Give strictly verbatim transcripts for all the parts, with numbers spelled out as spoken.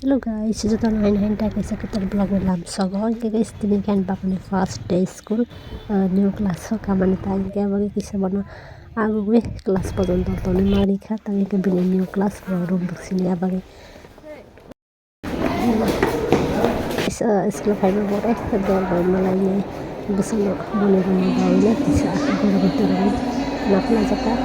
Hello guys, joto no haino haino tei kaisa kwtal vlog ni lamsogo. Hwnkhe guys, tini khe ani bapani first day school, ah, new class o kamani ta hwnkhe aboni kisa bono agugwi class pojonto tonwi manwi kha, tei hwnkhe bini new class bo room buksini aboni. School o phaima borok dol bai malainai bwsano boni boni daui no kisa goro goro naphla jaka.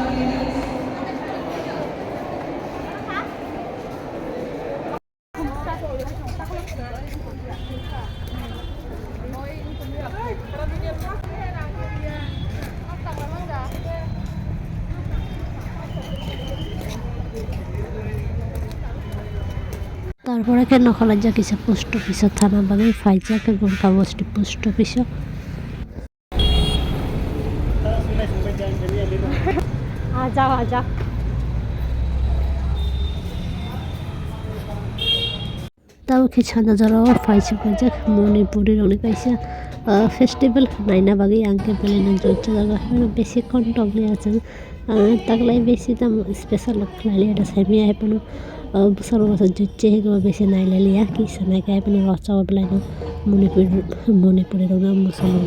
Tarpore khe nokhola jagisa post office o thana bagwi phaijak khe Gorkha bosti post office o. Aja, aja. Tamo khe sana jora o phaisa phaijak Manipuri rokni kaisa, ah, festival naina bagwi ang khe belai no jotjago. Besi kontokni achang. Ah, taklai besi tamo special khlai liya da saimaya hai phano, ah, bwsalo bwsa jujje hai khe besi nai lai liya kisa nai khe hai phano rochao belai no Manipur, Manipuri rok no mwsalo.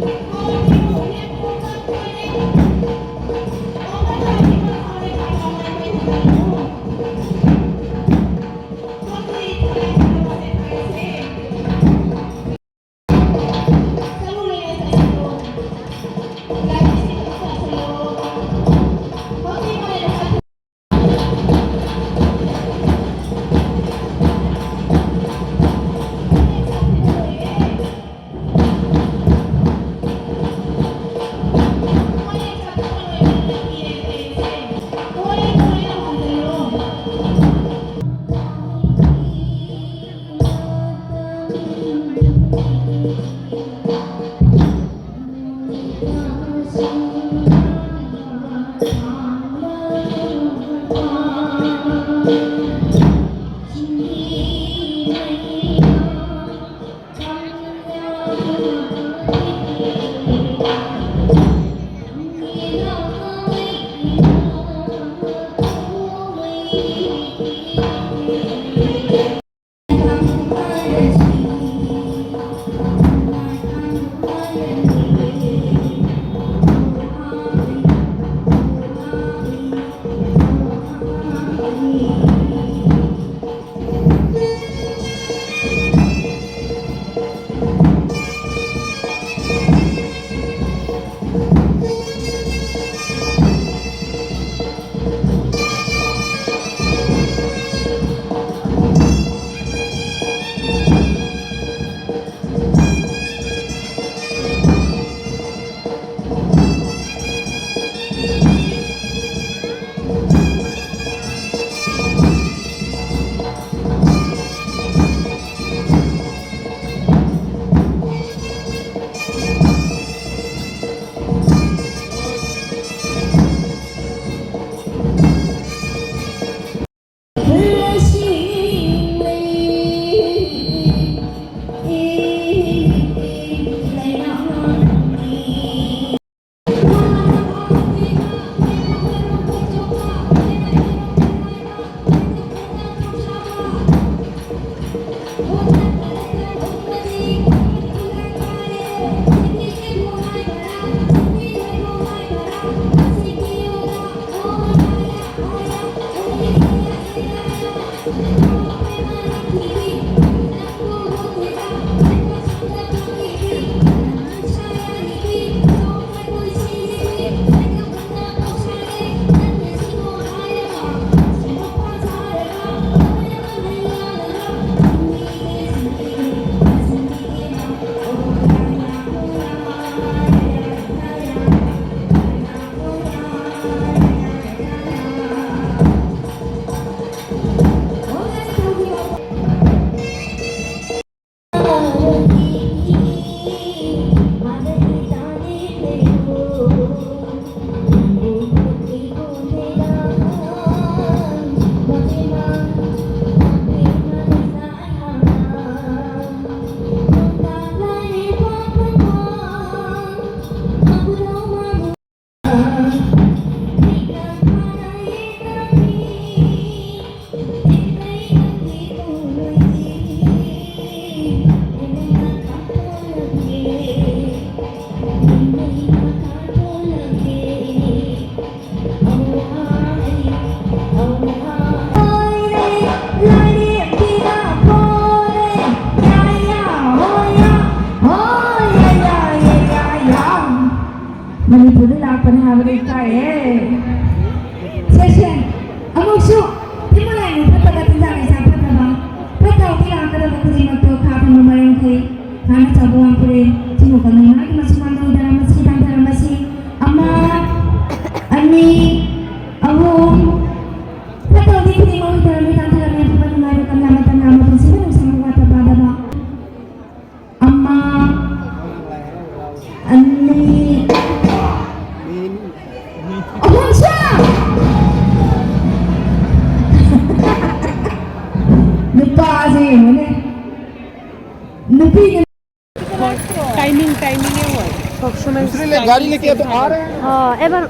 Kare. Session. Amok su. Timo lai ni pata ka tinja lai sa pata ba. Pata o tila angkara ba kudi ma to kha tamo mayang khai. Khana chabu ang pure. Timo ka nang na ki ma su ma nang dara ma si dan dara ma si. Ama. Ani. Awo. Pata o di kudi ma wi dara mi dan dara ma pata ma ro kan ma ta ma ma si ma sa ma ta ba da ba. Ama. Ani. Abang siya. Lupa aja ya, mana? Lupa ini. Timing, timing ya, wah. दूसरे ले गाड़ी लेके तो आ रहे हैं। Oh, ebar